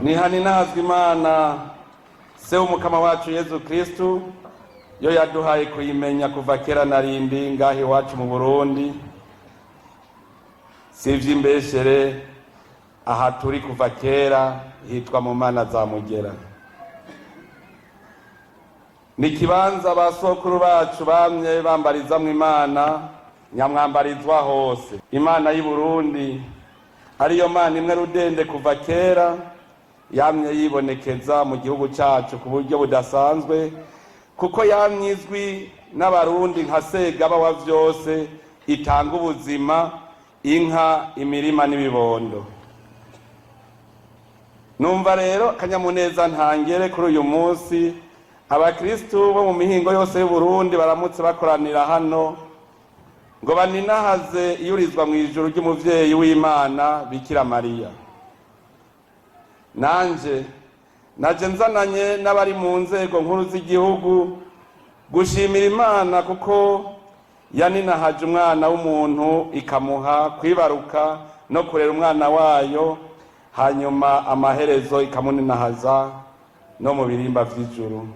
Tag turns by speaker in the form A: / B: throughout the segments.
A: Nihaninahazwe Imana Se w'Umukama wacu Yezu Kristu, yo yaduhaye kuyimenya kuva kera na rindi ngaho iwacu mu Burundi. Si ivy'imbeshere, aha turi kuva kera hitwa mu Mana za Mugera. Ni ikibanza ba sokuru bacu bamye bambarizamwo Imana nyamwambarizwa hose, Imana y'i Burundi, ariyo Mana imwe rudende. Kuva kera yamye yibonekeza mu gihugu cyacu ku buryo budasanzwe, kuko yamye izwi n'Abarundi nka Segaba wa vyose, itanga ubuzima, inka, imirima n'ibibondo. Numva rero akanyamuneza ntangere kuri uyu munsi abakristu bo mu mihingo yose y'Uburundi baramutse bakoranira hano ngo baninahaze iyurizwa mu ijuru ry'umuvyeyi w'Imana Bikira Mariya. Nanje naje nzananye n'abari mu nzego nkuru z'igihugu gushimira Imana kuko yaninahaje umwana w'umuntu, ikamuha kwibaruka no kurera umwana wayo, hanyuma amaherezo ikamuninahaza no mu birimba vy'ijuru.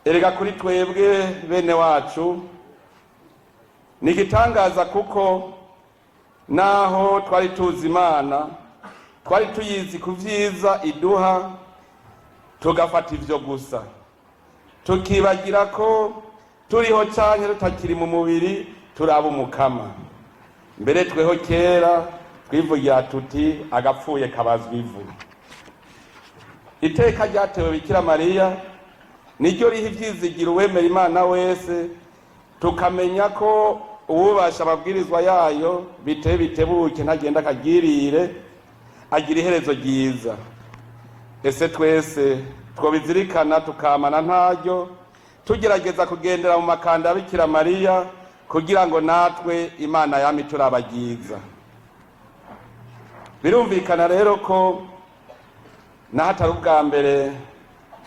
A: Erega kuri twebwe bene wacu ni igitangaza, kuko naho twari tuzi Imana, twari tuyizi ku vyiza iduha, tugafata ivyo gusa, tukibagira ko turiho canke tutakiri mu mubiri turaba Umukama. Mbere tweho kera twivugira tuti: "Agapfuye kabazwa ivu." Iteka ryatewe Bikira Mariya niryo riha ivyizigiro uwemera Imana wese, tukamenya ko uwubasha amabwirizwa yayo bitebe bitebuke ntagenda akagirire, agira iherezo ryiza. Ese twese twobizirikana, tukamana ntaryo tugerageza kugendera mu makanda ya Bikira Mariya, kugira ngo natwe Imana yame iturabagiza. Birumvikana rero ko naho atari ubwa mbere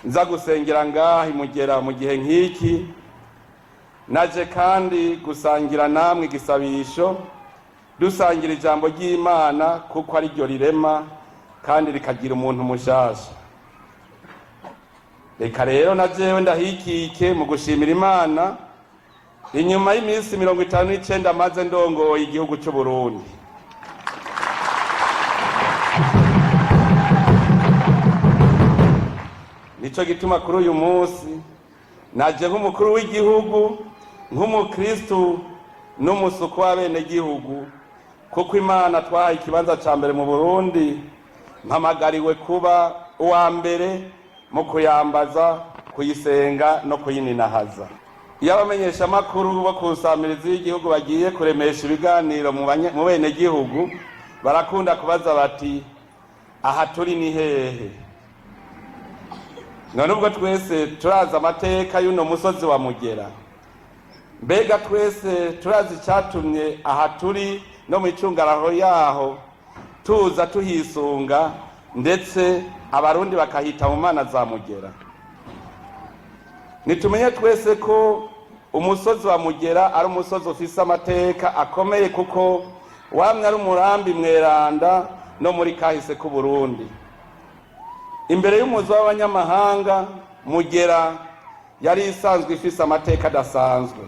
A: nza gusengera ngaha imugera mu gihe nk'iki, naje kandi gusangira namwe igisabisho, dusangira ijambo ry'Imana, kuko ari ryo rirema kandi rikagira umuntu mushasha. Reka rero na jewe ndahikike mu gushimira Imana inyuma y'iminsi 59 maze ndongoye igihugu c'u Burundi. Nico gituma kuri uyu munsi naje nk'umukuru w'igihugu, nk'umukristu n'umusuku w'abenegihugu, kuko Imana twahaye ikibanza ca mbere mu Burundi. Mpamagariwe kuba uwa mbere mu kuyambaza, kuyisenga no kuyininahaza. Iyo abamenyeshamakuru bo ku nsamirizi y'igihugu bagiye kuremesha ibiganiro mu benegihugu, barakunda kubaza bati: "Aha turi ni hehe?" None ubwo twese turazi amateka y'uno musozi wa Mugera? Mbega twese turazi icyatumye aha turi no mu icungaraho yaho tuza tuhisunga, ndetse Abarundi bakahita mu Mana za Mugera? Nitumenye twese ko umusozi wa Mugera ari umusozi ufise amateka akomeye, kuko wamye ari umurambi mweranda no muri kahise k'Uburundi. Imbere y'umuzi w'abanyamahanga, Mugera yari isanzwe ifise amateka adasanzwe.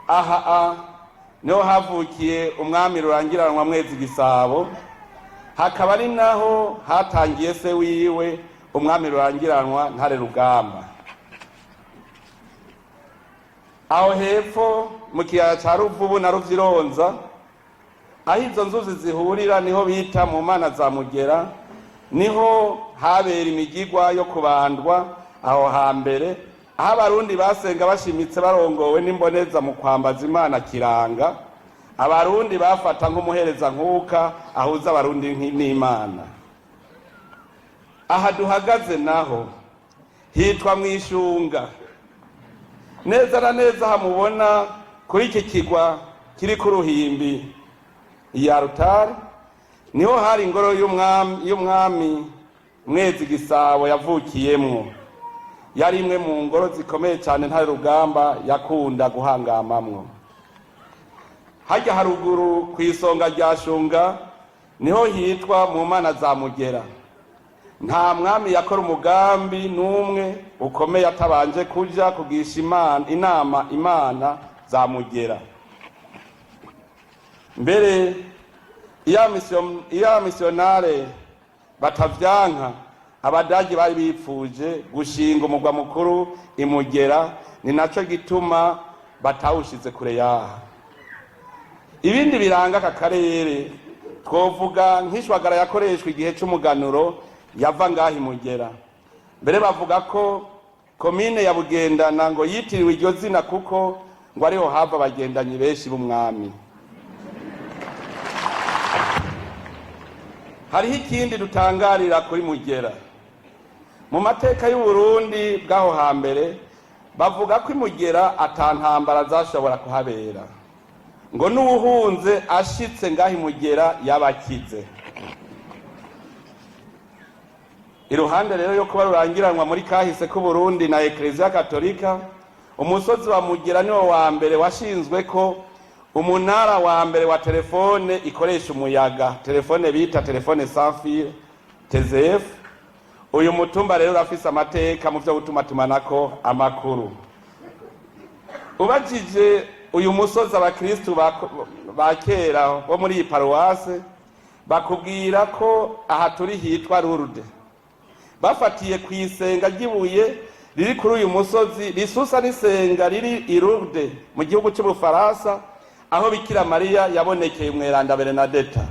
A: Aha a niho havukiye umwami rurangiranwa Mwezi Gisabo, hakaba ari naho hatangiye se wiwe, umwami rurangiranwa Ntare Rugamba. Aho hepfo mu kiyaya ca Ruvubu na Ruvyironza, aho izo nzuzi zihurira, niho bita mu Mana za Mugera. Niho habera imigigwa yo kubandwa aho hambere, aho Abarundi basenga bashimitse barongowe n'imboneza mu kwambaza Imana Kiranga, Abarundi bafata nk'umuhereza nkuka ahuza Abarundi n'Imana. Aha duhagaze naho hitwa Mwishunga. Neza na neza hamubona kuri iki kigwa kiri ku ruhimbi ya rutari, niho hari ingoro y'umwami Mwezi Gisabo yavukiyemwo. Yari imwe mu ngoro zikomeye cyane Ntare Rugamba yakunda guhangamamwo. Hajya haruguru ku isonga rya Shunga. Niho hitwa mu mana za Mugera. Nta mwami yakora umugambi n'umwe ukomeye atabanje kuja kugisha inama imana za Mugera. Mbere iyo abamisiyonare batavyanka, Abadagi bari bipfuje gushinga umugwa mukuru imugera, ni naco gituma batawushize kure yaha. Ibindi biranga aka karere, twovuga nk'ishwagara yakoreshwa igihe c'umuganuro yava ngaha imugera. Mbere bavuga ko komine ya Bugendana ngo yitiriwe iryo zina kuko ngo ariho hava abagendanyi benshi b'umwami. Hariho ikindi dutangarira kuri Mugera. Mu mateka y'Uburundi bw'aho hambere, bavuga ko imugera ata ntambara zashobora kuhabera, ngo n'uwuhunze ashitse ngaho imugera yabakize. Iruhande rero yo kuba rurangiranwa muri kahise k'Uburundi na Ekleziya Katolika, umusozi wa Mugera niwo wa mbere washinzwe ko umunara wa mbere wa telefone ikoresha umuyaga, telefone bita téléphone sans fil, TZF. Uyu mutumba rero urafise amateka mu vyo gutumatumanako amakuru. Ubajije uyu musozi abakristu ba kera bo muri iyi paruwase, bakubwira ko aha turi hitwa Lourdes, bafatiye ku isenga ry'ibuye riri kuri uyu musozi risusa n'isenga riri i Lourdes mu gihugu cy'Ubufaransa, aho Bikira Mariya yabonekeye umweranda Bernadetta.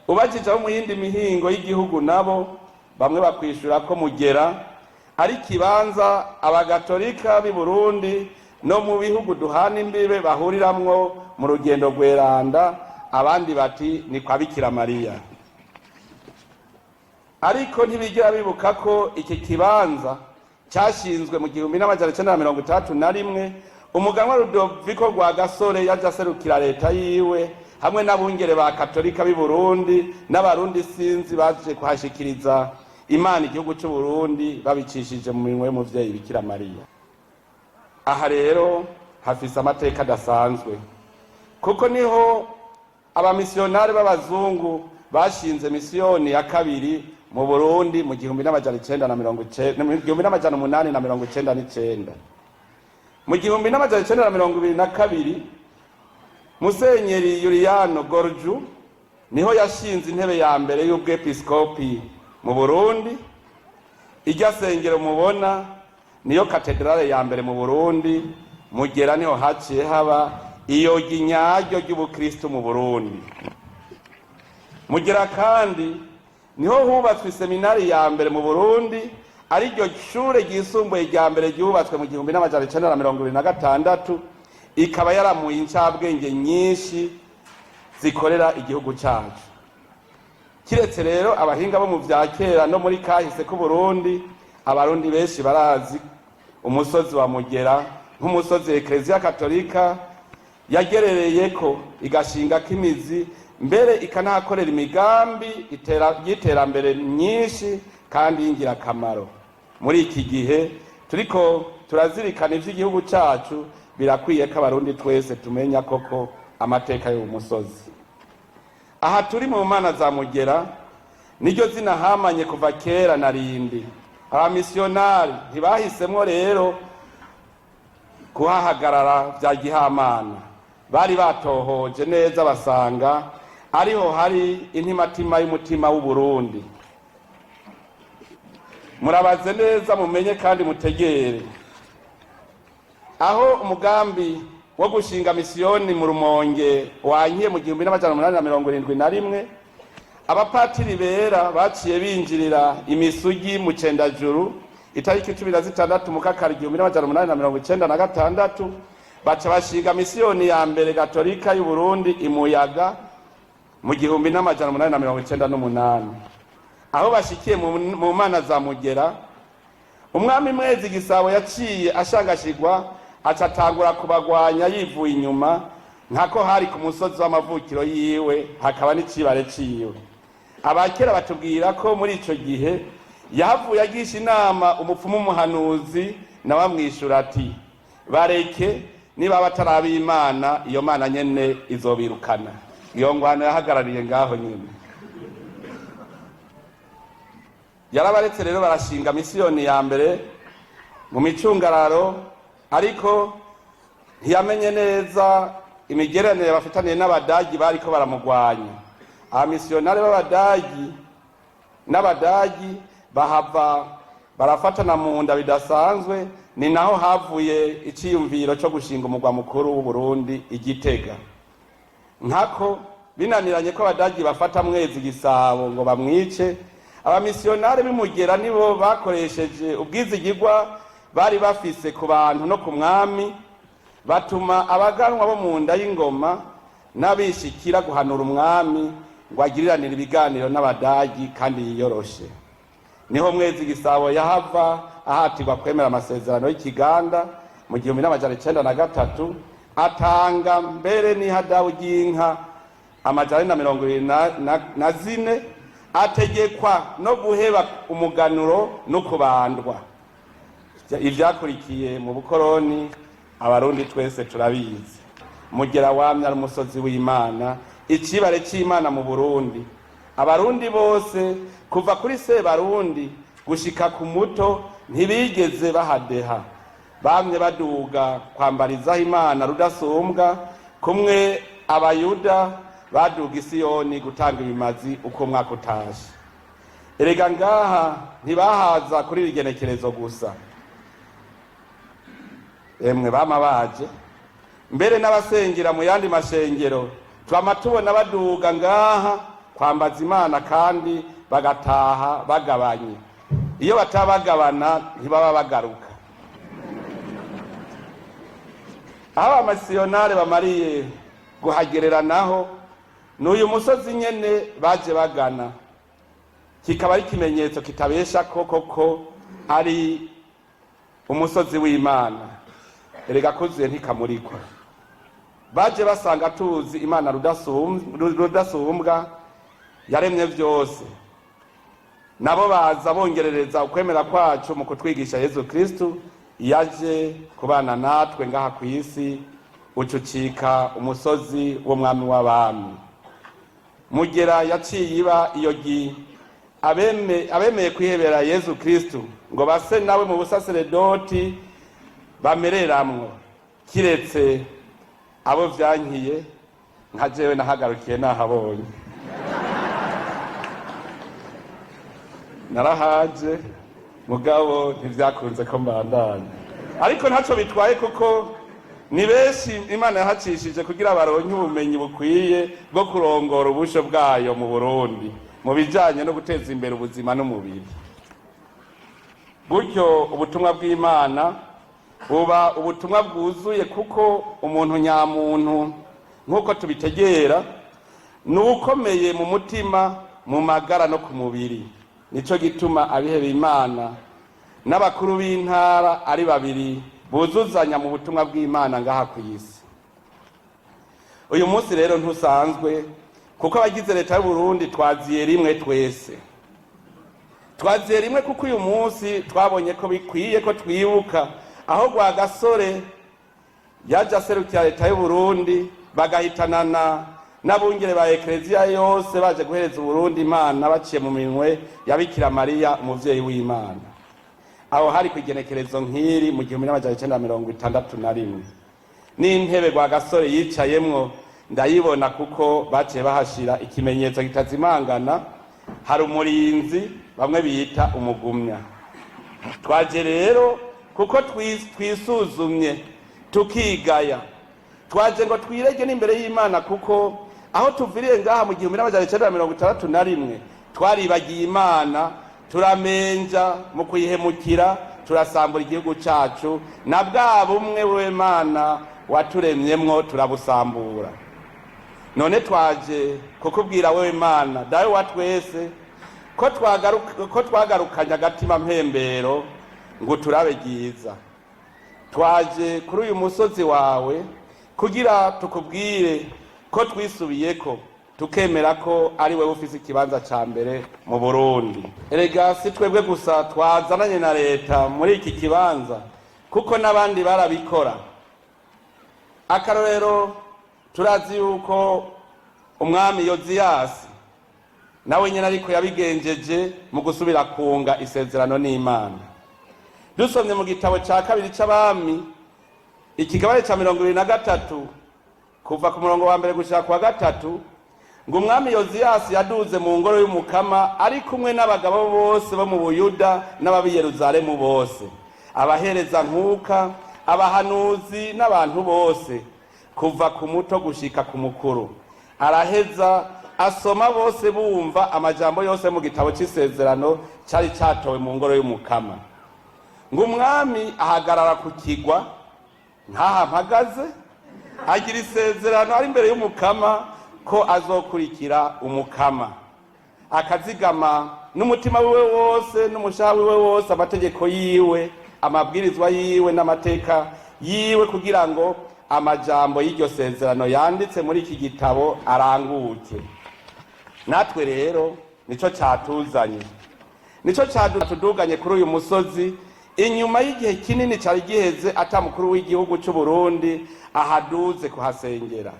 A: Ubajije abo mu yindi mihingo y'igihugu, nabo bamwe bakwishura ko Mugera ari ikibanza abagatolika b'i Burundi no mu bihugu duhana imbibe bahuriramwo mu rugendo rweranda, abandi bati ni kwa Bikira Mariya. Ariko ntibigera bibuka ko iki kibanza cyashinzwe mu 1961, umuganwa Rudoviko rwa Gasore yaje aserukira leta yiwe hamwe n'abungere ba Katolika b'i Burundi n'Abarundi sinzi baje kuhashikiriza Imana igihugu cy'u Burundi babicishije mu minwe y'umuvyeyi Bikira Mariya. Aha rero hafise amateka adasanzwe, kuko niho abamisiyonari b'abazungu bashinze misiyoni ya kabiri mu Burundi mu 1990, mu 1899. Mu 1922, Musenyeri Yuriyano Gorju niho yashinze intebe ya mbere y'ubwepiskopi mu Burundi. Irya sengero mubona niyo katedrale ya mbere mu Burundi. Mugera niho haciye haba iyogi nyaryo ry'ubukristu mu Burundi. Mugera kandi niho hubatswe iseminari ya mbere mu Burundi, ariryo shure ryisumbuye rya mbere ryubatswe mu 1926, ikaba yaramuye incabwenge nyinshi zikorera igihugu cacu. Kiretse rero abahinga bo mu vya kera no muri kahise k'Uburundi, Abarundi benshi barazi umusozi wa Mugera nk'umusozi Ekleziya Katolika yagerereyeko igashingako imizi, mbere ikanahakorera imigambi y'iterambere myinshi kandi y'ingirakamaro. Muri iki gihe turiko turazirikana ivy'igihugu cacu, birakwiye ko Abarundi twese tumenya koko amateka y'uwo musozi. Aha turi mu mana za Mugera niryo zina hamanye kuva kera na rindi. Abamisiyonari ntibahisemwo rero kuhahagarara vya gihamana, bari batohoje neza basanga ariho hari intimatima y'umutima w'Uburundi. Murabaze neza mumenye kandi mutegere aho umugambi wo gushinga misiyoni mu Rumonge wankiye mu 1871. Abapatiri bera baciye binjirira imisugi mu Cendajuru itariki 16 Mukakara 1896, baca bashinga misiyoni ya mbere gatolika y'Uburundi imuyaga mu 1898. Aho bashikiye mu mana za Mugera, umwami Mwezi Gisabo yaciye ashangashigwa, aca atangura kubagwanya yivuye inyuma, nkako hari ku musozi w'amavukiro yiwe hakaba n'icibare ciwe. Abakera batubwira ko muri ico gihe yahavuye agisha inama umupfumu umuhanuzi, nawe amwishura ati: "Bareke, niba bataraba Imana, iyo Mana nyene izobirukana." Iyo ngwano yahagarariye ngaho nyine. Yarabaretse rero barashinga misiyoni ya mbere mu micungararo, ariko ntiyamenye neza imigereranire bafitaniye n'Abadagi bariko baramugwanya. Abamisiyonari b'Abadagi n'Abadagi bahava barafatana mu nda bidasanzwe. Ni naho havuye iciyumviro cyo gushinga umugwa mukuru w'Uburundi Igitega. Nkako binaniranye ko Abadagi bafata Mwezi Gisabo ngo bamwice, abamisiyonari b'Imugera nibo bakoresheje ubwizigirwa bari bafise ku bantu no ku mwami, batuma abaganwa bo mu nda y'ingoma n'abishikira guhanura umwami ngo agiriranire ibiganiro n'Abadagi kandi yiyoroshe. Niho Mwezi Gisabo yahava ahatirwa kwemera amasezerano y'Ikiganda mu 1903, atanga mbere n'ihadabu ry'inka 424, ategekwa no guheba umuganuro no kubandwa. Ivyakurikiye mu bukoroni Abarundi twese turabizi. Mugera wamye ari umusozi w'Imana, icibare c'Imana mu Burundi. Abarundi bose kuva kuri Sebarundi gushika ku muto ntibigeze bahadeha, bamye baduga kwambarizaho Imana Rudasumbwa, kumwe Abayuda baduga Isiyoni gutanga ibimazi uko umwaka utashe. Erega ngaha ntibahaza kuri iri genekerezo gusa, emwe bama baje mbere n'abasengera mu yandi mashengero twama tubona baduga ngaha kwambaza Imana, kandi bagataha bagabanye. Iyo batabagabana ntibaba bagaruka. Aho abamisiyonari bamariye guhagerera naho ni uyu musozi nyene baje bagana, kikaba ari ikimenyetso kitabesha ko koko ari umusozi w'Imana. Erega kuzuye ntikamurikwa. Baje basanga tuzi Imana Rudasumbwa yaremye byose, nabo baza bongerereza ukwemera kwacu mu kutwigisha Yezu Kristu yaje kubana natwe ngaha ku isi, ucucika umusozi w'umwami w'abami. Mugera yaciye iba iyo gi abemeye kwihebera Yezu Kristu ngo base nawe mu busaseredoti bamereramwo, kiretse abo vyankiye nka jewe nahagarukiye nahabonye. Narahaje mugabo ntivyakunze ko mbandanya, ariko ntaco bitwaye kuko ni benshi Imana yahacishije kugira baronke ubumenyi bukwiye bwo kurongora ubusho bwayo mu Burundi mu bijanye no guteza imbere ubuzima n'umubiri. Gutyo ubutumwa bw'Imana buba ubutumwa bwuzuye, kuko umuntu nyamuntu nk'uko tubitegera ni ukomeye mu mutima, mu magara no ku mubiri. Nico gituma abiheba Imana n'abakuru b'intara ari babiri buzuzanya mu butumwa bw'Imana ngaha ku isi. Uyu munsi rero ntusanzwe, kuko abagize leta y'Uburundi twaziye rimwe twese. Twaziye rimwe kuko uyu munsi twabonye ko bikwiye ko twibuka aho Rwagasore yaje aserukira leta y'Uburundi, bagahitanana n'abungere ba Ekleziya yose baje guhereza Uburundi Imana baciye mu minwe ya Bikira Mariya umuvyeyi w'Imana. Aho hari ku igenekerezo nk'iri mu 1961. N'intebe Rwagasore yicayemwo ndayibona, kuko baciye bahashira ikimenyetso kitazimangana. Hari umurinzi bamwe bita umugumya. Twaje rero kuko twisuzumye tukigaya, twaje ngo twirege n'imbere y'Imana, kuko aho tuviriye ngaha mu 1961 twaribagiye Imana, turamenja mu kuyihemukira, turasambura igihugu cacu na bwa bumwe w'Imana waturemyemwo turabusambura. None twaje kukubwira wewe Imana Dawe wa twese ko twagarukanye agatima mpembero ngo turabe ryiza. Twaje kuri uyu musozi wawe kugira tukubwire ko twisubiyeko, tukemera ko ari wewe ufise ikibanza ca mbere mu Burundi. Erega si twebwe gusa twazananye na leta muri iki kibanza, kuko n'abandi barabikora. Akarorero, turazi yuko Umwami Yoziyasi nawe nyine ariko yabigenjeje mu gusubira kunga isezerano n'Imana. Dusomye mu gitabo cya kabiri c'Abami, ikigabane ca 23, kuva ku murongo wa mbere gushika ku wa gatatu, ngo umwami Yoziyasi yaduze mu ngoro y'Umukama ari kumwe n'abagabo bose bo mu Buyuda n'abab'i Yeruzalemu bose, abahereza nkuka, abahanuzi n'abantu bose, kuva ku muto gushika ku mukuru. Araheza asoma bose bumva amajambo yose mu gitabo c'isezerano cari catowe mu ngoro y'Umukama. Ngo umwami ahagarara ku kigwa nkaha mpagaze, agira isezerano ari imbere y'Umukama ko azokurikira Umukama, akazigama n'umutima wiwe wose n'umushaha wiwe wose amategeko yiwe, amabwirizwa yiwe n'amateka yiwe, kugira ngo amajambo y'iryo sezerano yanditse muri iki gitabo aranguke. Natwe rero nico catuzanye, nico catuduganye kuri uyu musozi inyuma y'igihe kinini cari giheze ata mukuru w'igihugu c'u Burundi ahaduze kuhasengera.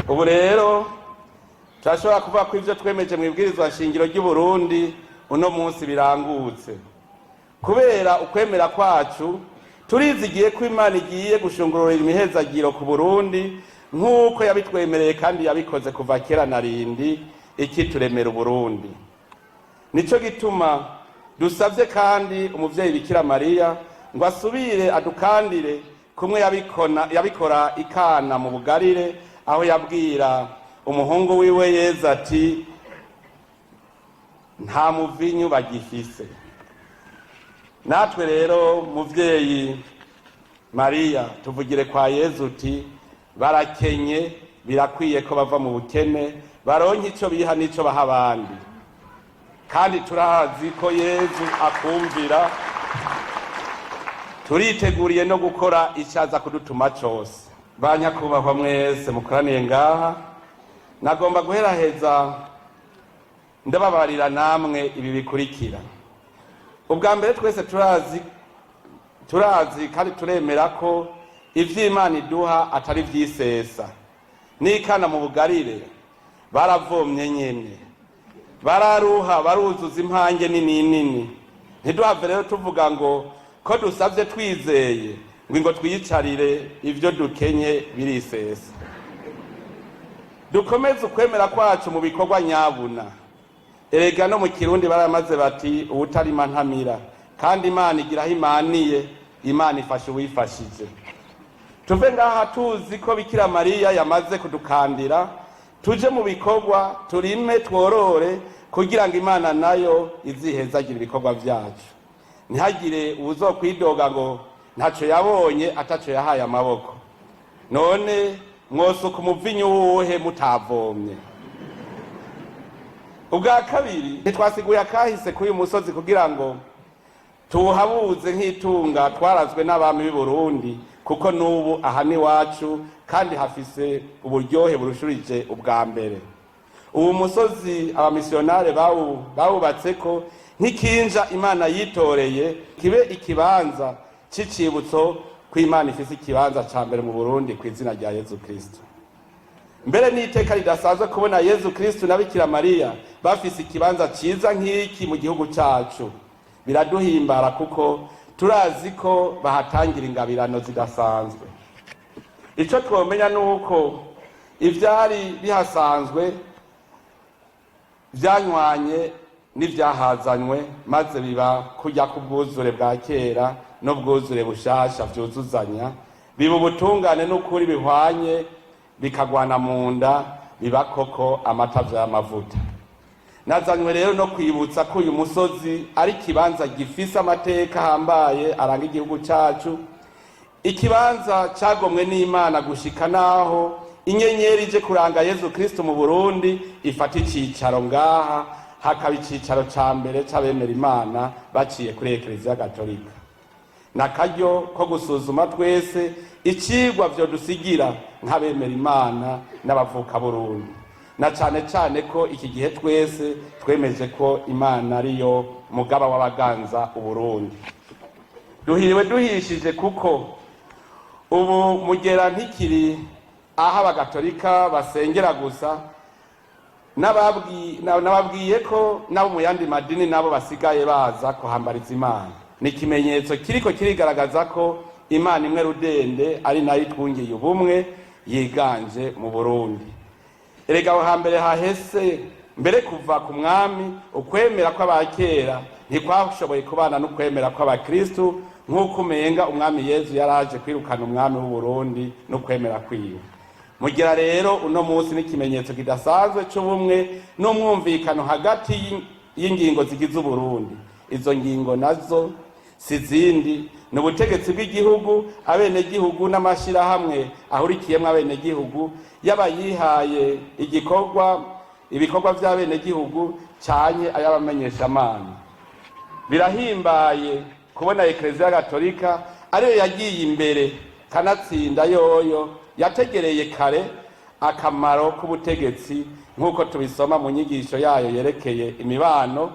A: Ubu rero turashobora kuvuga ko ivyo twemeje mu ibwirizwa shingiro ry'u Burundi uno munsi birangutse. Kubera ukwemera kwacu, turizigiye ko Imana igiye gushungurura imihezagiro ku Burundi nk'uko yabitwemereye kandi yabikoze kuva kera na rindi ikituremera Uburundi. Nico gituma dusavye kandi umuvyeyi Bikira Mariya ngo asubire adukandire kumwe yabikora ikana mu Bugarire, aho yabwira umuhungu wiwe Yezu ati: nta muvinyu bagifise. Natwe rero, muvyeyi Mariya, tuvugire kwa Yezu uti: barakenye, birakwiye ko bava mu bukene, baronke ico biha n'ico baha abandi. Kandi turazi ko Yezu akumvira, turiteguriye no gukora icaza kudutuma cose. Ba nyakubahwa mwese mukoraniye ngaha, nagomba guheraheza ndababarira namwe ibi bikurikira. Ubwa mbere, twese turazi kandi turemera ko ivy'Imana iduha atari vyisesa. N'ikana mu Bugarire baravomye nyene, bararuha, baruzuza impange nini nini. Ntiduhave rero tuvuga ngo ko dusavye twizeye ngo twiyicarire, ivyo dukenye birisesa. Dukomeze ukwemera kwacu mu bikorwa nyabuna. Erega no mu Kirundi baramaze bati: uwutarima ntamira. Kandi Imana igira aho imaniye, Imana ifasha uwifashije. Tuve ngaha tuzi ko Bikira Mariya yamaze kudukandira, tuje mu bikorwa, turime, tworore, kugira ngo Imana nayo izihezagire ibikorwa vyacu. Ntihagire uwuzokwidoga ngo ntaco yabonye ataco yahaye amaboko. None mwosuka umuvinyu wuhe mutavomye? Ubwa kabiri, ntitwasiguye akahise k'uyu musozi kugira ngo tuwuhabuze nk'itunga twarazwe n'abami b'i Burundi, kuko n'ubu aha n'iwacu kandi hafise uburyohe burushurije ubwa mbere. Uwu musozi abamisiyonare bawubatseko nk'ikinja Imana yitoreye kibe ikibanza c'icibutso ko Imana ifise ikibanza ca mbere mu Burundi ku izina rya Yezu Kristo. Mbere n'iteka ridasanzwe kubona Yezu Kristo na Bikira Mariya bafise ikibanza ciza nk'iki mu gihugu cacu. Biraduhimbara kuko turazi ko bahatangira ingabirano zidasanzwe. Ico twomenya nuko ivyari bihasanzwe vyanywanye n'ivyahazanywe, maze biba kurya k'ubwuzure bwa kera n'ubwuzure bushasha vyuzuzanya, biba ubutungane n'ukuri bihwanye, bikagwana mu nda, biba koko amata vy'amavuta. Nazanywe rero no kwibutsa ko uyu musozi ari ikibanza gifise amateka ahambaye aranga igihugu cacu, ikibanza cagomwe n'Imana gushika naho inyenyeri ije kuranga Yezu Kristo mu Burundi ifata icicaro ngaha, hakaba icicaro ca mbere c'abemera Imana baciye kuri Ekleziya Gatolika. Nakaryo ko gusuzuma twese icigwa vyodusigira nk'abemera Imana n'abavuka Burundi, na cane cane ko iki gihe twese twemeje ko Imana ariyo mugaba w'abaganza Uburundi. Duhiriwe duhishije kuko ubu Mugera ntikiri Aho abagatolika basengera gusa, nababwiye ko nabo mu yandi madini nabo basigaye baza kuhambariza Imana. Ni ikimenyetso kiriko kirigaragaza ko Imana imwe rudende, ari nayo itwungiye ubumwe, yiganje mu Burundi. Erega aho hambere hahese, mbere kuva ku mwami, ukwemera kw'abakera ntikwashoboye kubana n'ukwemera kw'abakristu, nk'uko umenga umwami Yezu yaraje kwirukana umwami w'Uburundi n'ukwemera kwiwe. Mugira rero uno munsi n'ikimenyetso kidasanzwe c'ubumwe n'umwumvikano hagati y'ingingo zigize Uburundi. Izo ngingo nazo si zindi, ni ubutegetsi bw'igihugu, abenegihugu n'amashirahamwe ahurikiyemwo abenegihugu, yaba yihaye igikorwa, ibikorwa vy'abenegihugu canke ay'abamenyeshamana. Birahimbaye kubona Ekleziya Gatolika ariyo yagiye imbere, kanatsinda yoyo yategereye kare akamaro k'ubutegetsi, nk'uko tubisoma mu nyigisho yayo yerekeye imibano,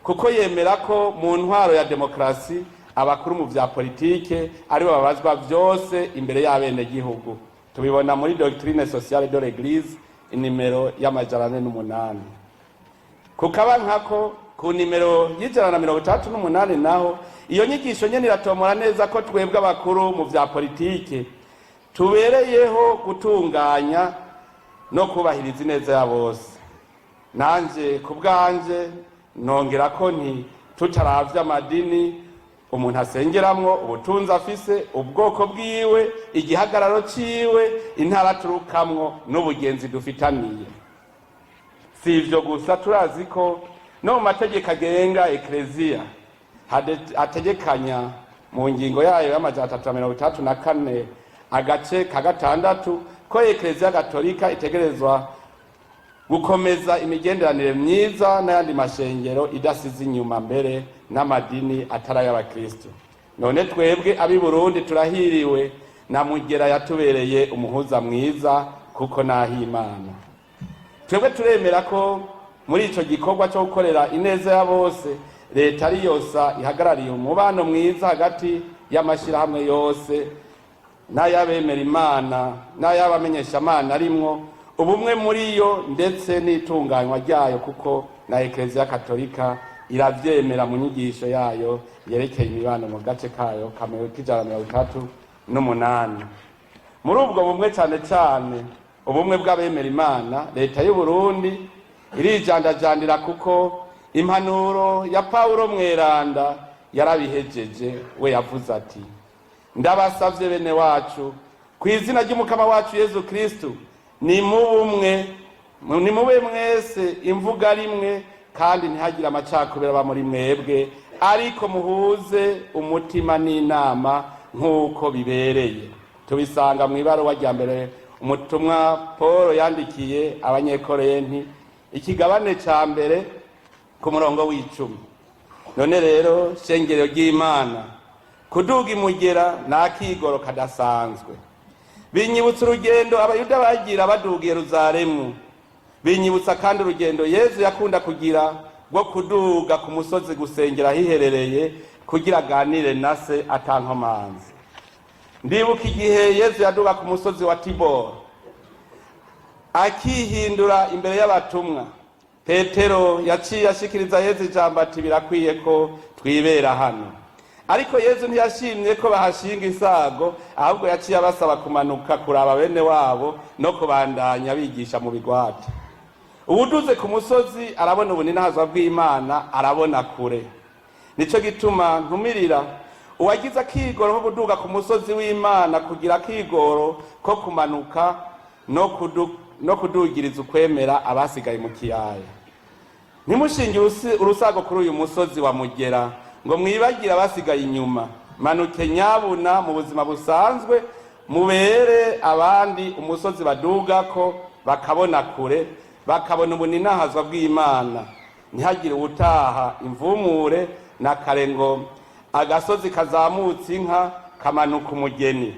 A: kuko yemera ko mu ntwaro ya demokarasi abakuru mu vya politike aribo babazwa vyose imbere y'abenegihugu. Tubibona muri Doctrine sociale de l'Église, inimero y'408. Kukaba nkako, ku nimero y'168 naho, iyo nyigisho nyene iratomora neza ko twebwe abakuru mu vya politike tubereyeho gutunganya no kubahiriza ineza ya bose. Nanje ku bwanje nongera ko nti tutaravye amadini umuntu asengeramwo, ubutunzi afise, ubwoko bwiwe, igihagararo ciwe, intara aturukamwo n'ubugenzi dufitaniye. Si ivyo gusa, turazi ko no mu mategeko agenga ekleziya ategekanya mu ngingo yayo y'364 agace ka gatandatu ko Ekleziya Gatolika itegerezwa gukomeza imigenderanire myiza n'ayandi mashengero, idasize inyuma mbere n'amadini atari ay'abakristo. None twebwe ab'i Burundi turahiriwe na Mugera yatubereye umuhuza mwiza, kuko naho Imana. Twebwe turemera ko muri ico gikorwa cyo gukorera ineza ya bose, leta ari yosa ihagarariye umubano mwiza hagati y'amashirahamwe yose n'ay'abemera Imana n'ay'abamenyeshamana arimwo, ubumwe muri yo ndetse n'itunganywa ryayo, kuko na Ekleziya Katolika iravyemera mu nyigisho yayo yerekeye imibano mu gace kayo k'168. Muri ubwo bumwe, cane cane ubumwe bw'abemera Imana, leta y'u Burundi irijandajandira, kuko impanuro ya Pawulo Mweranda yarabihejeje. We yavuze ati: "Ndabasavye bene wacu ku izina ry'Umukama wacu Yezu Kristu, ni mubumwe, ni mube mwese imvuga rimwe, kandi ntihagire amacakubiri aba muri mwebwe, ariko muhuze umutima n'inama nk'uko bibereye." Tubisanga mu ibaruwa rya mbere umutumwa Paul yandikiye Abanyekorenti, ikigabane ca mbere, ku murongo w'10. None rero, shengero ry'Imana, kuduga imugera ni akigoro kadasanzwe. Binyibutsa urugendo Abayuda bagira baduga Yeruzalemu. Binyibutsa kandi urugendo Yezu yakunda kugira rwo kuduga ku musozi gusengera ahiherereye, kugira aganire na Se atankomanzi. Ndibuka igihe Yezu yaduga ku musozi wa Tiboro, akihindura imbere y'abatumwa. Petero yaciye ashikiriza Yezu ijambo ati: "Birakwiye ko twibera hano." Ariko Yezu ntiyashimye ko bahashinga isago, ahubwo yaciye abasaba kumanuka kuraba bene wabo no kubandanya bigisha mu bigwati. Uwuduze ku musozi arabona ubuninahazwa bw'Imana, arabona kure. Nico gituma ntumirira uwagize akigoro ko kuduga ku musozi w'Imana kugira akigoro ko kumanuka no kudugiriza ukwemera abasigaye mu kiyaya. Ntimushinge urusago kuri uyu musozi wa Mugera ngo mwibagire abasigaye inyuma. Manuke nyabuna mu buzima busanzwe, mubere abandi umusozi badugako bakabona kure, bakabona ubuninahazwa bw'Imana. Ntihagire uwutaha imvumure na kare ngo agasozi kazamutse inka kamanuka umugeni.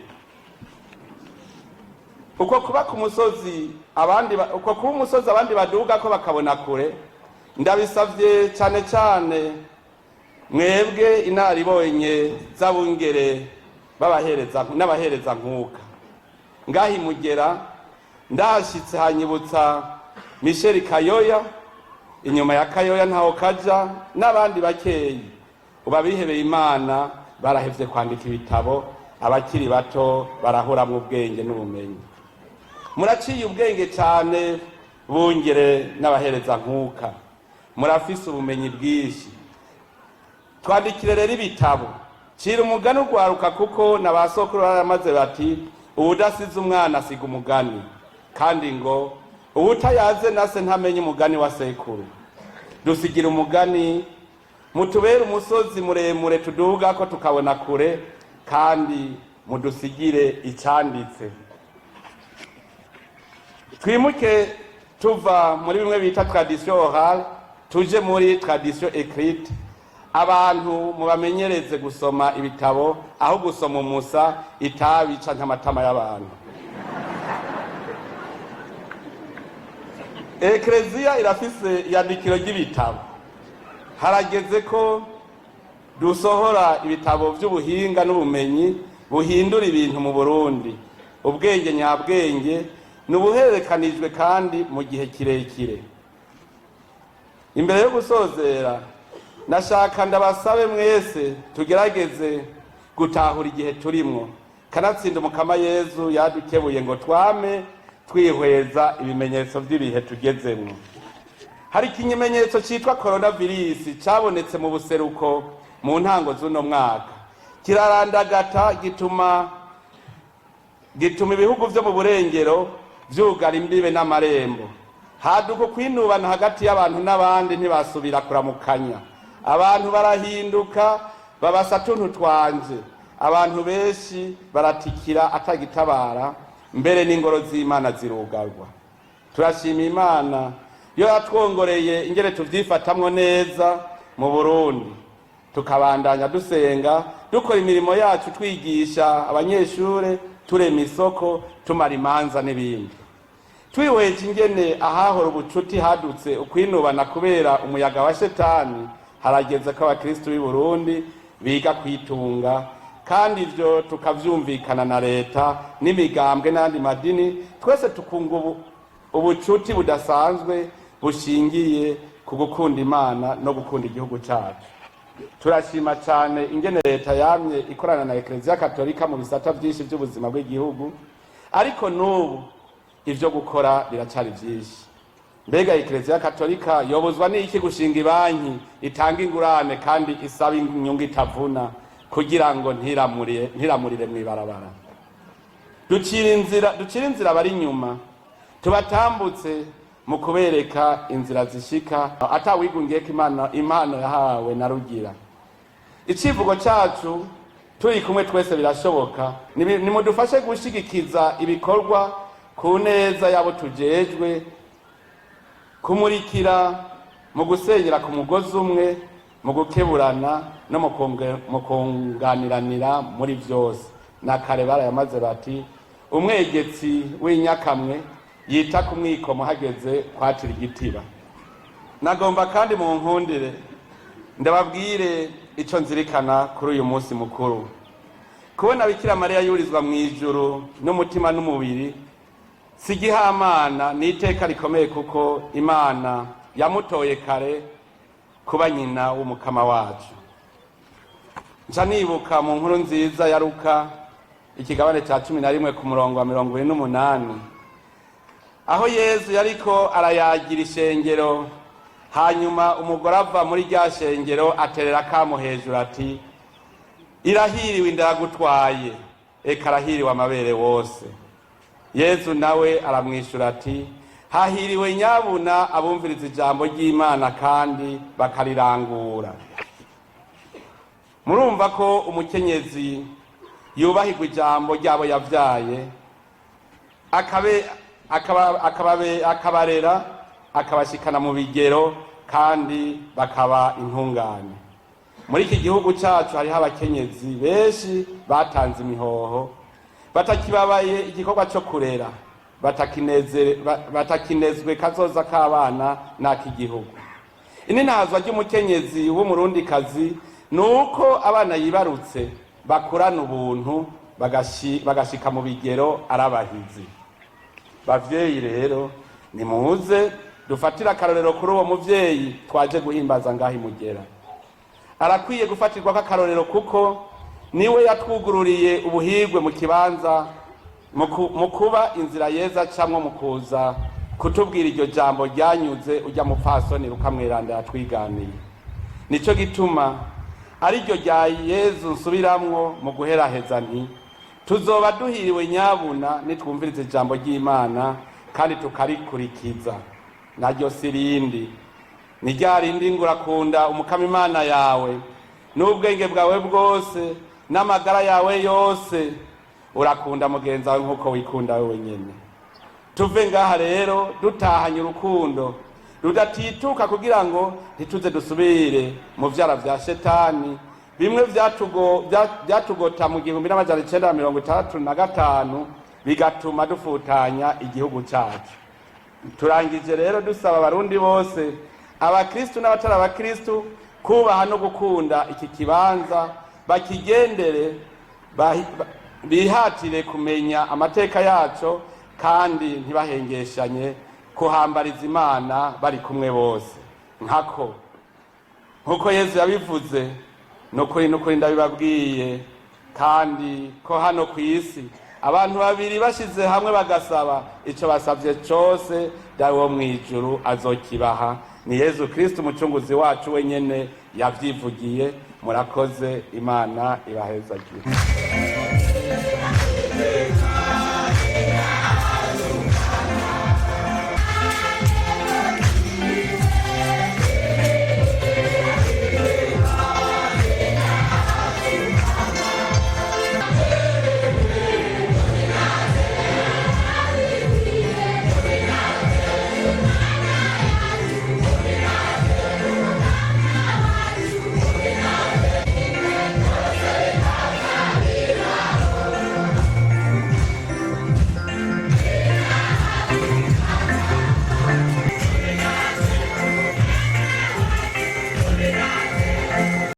A: Uko kuba ku musozi abandi uko kuba umusozi abandi baduga ko bakabona kure, ndabisavye cane cane mwebwe inararibonye z'abungere b'abahereza n'abahereza nkuka ngaho imugera. Ndahashyitse hanyibutsa Michel Kayoya, inyuma ya Kayoya ntaho kaja n'abandi bakeyi. Ubu abihebeye Imana barahevye kwandika ibitabo, abakiri bato barahuramwo ubwenge n'ubumenyi. Muraciye ubwenge cyane, bungere n'abahereza nkuka, murafise ubumenyi bwinshi. Twandikire rero ibitabo, cira umugani ugwaruka, kuko na ba sokuru baramaze bati: "Uwudasize umwana asiga umugani", kandi ngo: "Uwutayaze na se ntamenye umugani wa sekuru." Dusigira umugani, mutubere umusozi muremure tuduga ko tukabona kure, kandi mudusigire icyanditse. Twimuke tuva muri bimwe bita tradition orale, tuje muri tradition écrite. Abantu mubamenyereze gusoma ibitabo aho gusoma umusa, itabi canke amatama y'abantu. Ekleziya irafise iyandikiro ry'ibitabo. Harageze ko dusohora ibitabo by'ubuhinga n'ubumenyi buhindura ibintu mu Burundi. Ubwenge nyabwenge ni ubuhererekanijwe kandi mu gihe kirekire. Imbere yo gusozera, nashaka ndabasabe mwese tugerageze gutahura igihe turimwo. Kanatsinda Umukama Yezu yadukebuye ngo twame twihweza ibimenyetso by'ibihe tugezemwo. Hari ikimenyetso cyitwa coronavirus cyabonetse mu buseruko mu ntango z'uno mwaka, kirarandagata, gituma ibihugu vyo mu burengero vyugara imbibe n'amarembo, haduka kwinubana hagati y'abantu n'abandi, ntibasubira kuramukanya, abantu barahinduka babasa tuntu twanje, abantu benshi baratikira atagitabara, mbere n'ingoro z'Imana zirugarwa. Turashima Imana yo yatwongoreye ingene tuvyifatamwo neza mu Burundi, tukabandanya dusenga, dukora imirimo yacu, twigisha abanyeshure, turema isoko, tumara imanza n'ibindi. Twihweje ingene ahahora ubucuti hadutse ukwinubana kubera umuyaga wa shetani, harageze ko abakristu b'i Burundi biga kwitunga, kandi ivyo tukavyumvikana na leta n'imigambwe n'ayandi madini, twese tukunga ubucuti budasanzwe bushingiye ku gukunda Imana no gukunda igihugu cacu. Turashima cyane ingene leta yamye ikorana na Ekleziya Katolika mu bisata byinshi by'ubuzima bw'igihugu, ariko n'ubu ivyo gukora biracari vyinshi. Mbega Ekleziya Katolika yobuzwa n'iki gushinga ibanki itanga ingurane kandi isaba inyungu itavuna, kugira ngo ntiramurire mw'ibarabara? Ducira inzira abari inyuma, tubatambutse mu kubereka inzira zishika atawigungiyeko impano yahawe na Rugira. Icivugo cacu: "Turi kumwe twese birashoboka". Nimudufashe gushigikiza ibikorwa ku neza y'abo tujejwe kumurikira, mu gusenyera ku mugozi umwe, mu gukeburana no mu kunganiranira muri byose. Na kare barayamaze bati: "Umwegetsi w'inyakamwe yita ku mwikomo hageze kwatira igitiba." Nagomba kandi mu nkundire ndababwire ico nzirikana kuri uyu munsi mukuru. Kubona Bikira Mariya yurizwa mu ijuru n'umutima n'umubiri si igihamana, ni iteka rikomeye, kuko Imana yamutoye kare kuba nyina w'Umukama wacu. Nca nibuka mu nkuru nziza ya Luka, ikigabane ca 11 ku murongo wa 28, aho Yezu yariko arayagira ishengero, hanyuma umugore ava muri rya shengero aterera akamo hejuru ati: "Irahiriwe inda yagutwaye, eka arahiriwe amabere wose." Yezu nawe aramwishura ati: "Hahiriwe nyabuna abumviriza ijambo ry'Imana kandi bakarirangura." Murumva ko umukenyezi yubahirwa ijambo ryabo yavyaye, akabarera, akabashikana mu bigero kandi bakaba intungane. Muri iki gihugu cacu hariho abakenyezi benshi batanze imihoho, batakibabaye igikorwa co kurera, batakinezwe kazoza k'abana n'ak'igihugu. Ininahazwa ry'umukenyezi w'Umurundikazi ni uko abana yibarutse bakurana ubuntu, bagashika mu bigero arabahizi. Bavyeyi rero, nimuze dufatire akarorero kuri uwo muvyeyi twaje guhimbaza ngaho imugera. Arakwiye gufatirwako akarorero kuko niwe yatwugururiye ubuhigwe mu kibanza mu kuba inzira yeza acamwo mu kuza kutubwira iryo jambo ryanyuze ujya mupfasoni rukamweranda yatwiganiye. Nico gituma ariryo rya Yezu nsubiramwo mu guheraheza nti: tuzoba duhiriwe nyabuna nitwumviriza ijambo ry'Imana kandi tukarikurikiza. Naryo si rindi, ni rya rindi ngo urakunda Umukama Imana yawe n'ubwenge bwawe bwose n'amagara yawe yose, urakunda mugenzi wawe nk'uko wikunda wewe nyene. Tuve ngaha rero dutahanye urukundo rudatituka kugira ngo ntituze dusubire mu vyara vya shetani bimwe vyatugota mu 1965, bigatuma dufutanya igihugu cacu. Turangije rero dusaba Abarundi bose, abakristu n'abatari abakristu, kubaha no gukunda iki kibanza, bakigendere, bihatire kumenya amateka yaco, kandi ntibahengeshanye kuhambariza Imana bari kumwe bose, nkako nkuko Yezu yabivuze: "Nukuri nukuri ndabibabwiye kandi ko hano ku isi abantu babiri bashize hamwe bagasaba ico basavye cose, Dawe wo mw'ijuru azokibaha." Ni Yezu Kristo umucunguzi wacu wenyene yavyivugiye. Murakoze, Imana ibahezagire.